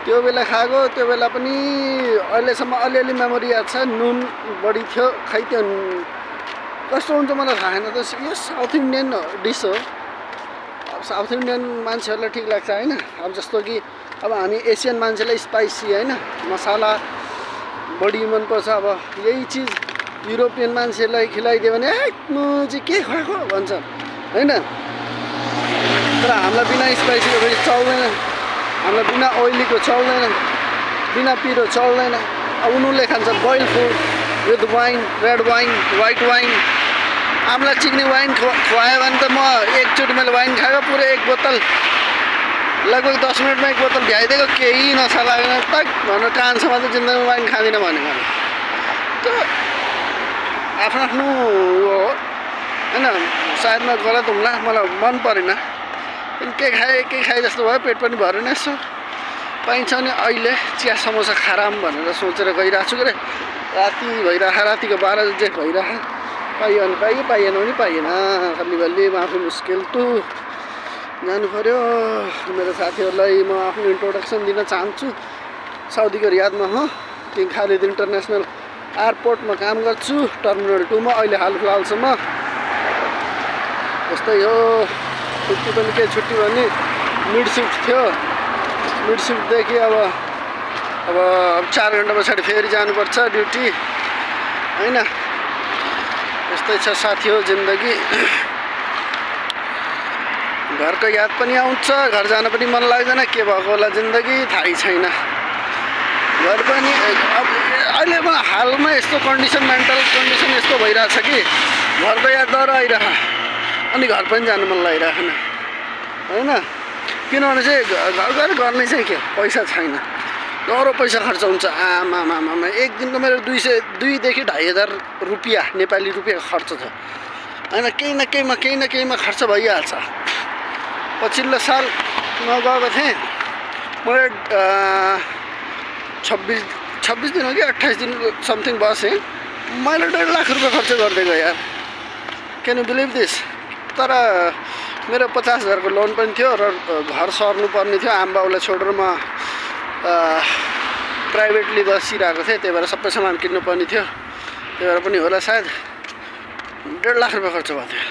त्यो बेला खाएको त्यो बेला पनि अहिलेसम्म अलिअलि मेमोरी याद छ। नुन बढी थियो खै त्यो कस्तो हुन्छ मलाई थाहा छैन। यो साउथ इन्डियन डिस हो। अब साउथ इन्डियन मान्छेहरूलाई ठिक लाग्छ होइन। अब जस्तो कि अब हामी एसियन मान्छेलाई स्पाइसी होइन मसाला बढी मनपर्छ। अब यही चिज युरोपियन मान्छेलाई खिलाइदियो भने म चाहिँ के खुवाएको भन्छ होइन। तर हामीलाई बिना स्पाइसीको फेरि चल्दैन, हामीलाई बिना ओइलीको चल्दैन, बिना पिरो चल्दैन। अब उनीहरूले खान्छ boil food with wine, red wine, white wine. हामीलाई चिक्ने वाइन खुवायो भने त म एकचोटि मैले वाइन खाएको पुरै एक बोतल लगभग 10 मिनटमा एक बोतल भ्याइदिएको केही नसा लागेन तक भनेर कान्छमा चाहिँ जिन्दगीमा वाइन खाँदिनँ भने मैले। त्यो आफ्नो आफ्नो हो होइन। सायद म गलत हुम्ला, मलाई मन परेन। के खाए जस्तो भयो, पेट पनि भरेन। यसो पाइन्छ भने अहिले चिया समोसा खाराम भनेर सोचेर गइरहेको छु। के अरे राति भइरहेको, रातिको 12 बजे भइरहेको। पाइयो भने पाइयो, पाइएन भने पाइएन। कल्ली आफै मुस्किल तु जानु पर्यो। मेरो साथीहरूलाई म आफ्नो इन्ट्रोडक्सन दिन चाहन्छु। साउदीको रियादमा हो, किङ खालिद इन्टरनेसनल एयरपोर्टमा काम गर्छु, टर्मिनल 2 मा अहिले हालफिलहालसम्म। जस्तै हो छुट्टी पनि के छुट्टी भने मिड सिफ्ट थियो। मिड सिफ्टदेखि अब 4 घन्टा पछाडि फेरि जानुपर्छ ड्युटी होइन। यस्तै छ साथी हो जिन्दगी। घरको याद पनि आउँछ, घर जान पनि मन लाग्दैन। के भएको होला जिन्दगी थाहै छैन। घर पनि अब अहिले हालमा यस्तो कन्डिसन, मेन्टल कन्डिसन यस्तो भइरहेछ कि घरको याद डर आइरह अनि घर पनि जानु मन लागिरहेन होइन। किनभने चाहिँ घर गएर गर्ने चाहिँ के पैसा छैन, डह्रो पैसा खर्च हुन्छ। आमामामा एक दिनको मेरो 200 देखि 2500 रुपियाँ नेपाली रुपियाँ खर्च छ होइन। केही न केहीमा खर्च भइहाल्छ। पछिल्लो साल म गएको थिएँ, मैले 26 दिन हो कि 28 दिन समथिङ बसेँ। मैले 1.5 लाख रुपियाँ खर्च गरिदिएको यार। Can you believe this. तर मेरो 50,000 को लोन पनि थियो र घर सर्नु पर्ने थियो। आमाबाउलाई छोडेर म प्राइभेटली बसिरहेको थिएँ, त्यही भएर सबै सामान किन्नु पर्ने थियो। त्यही भएर पनि होला सायद 1.5 लाख रुपियाँ खर्च भएको थियो।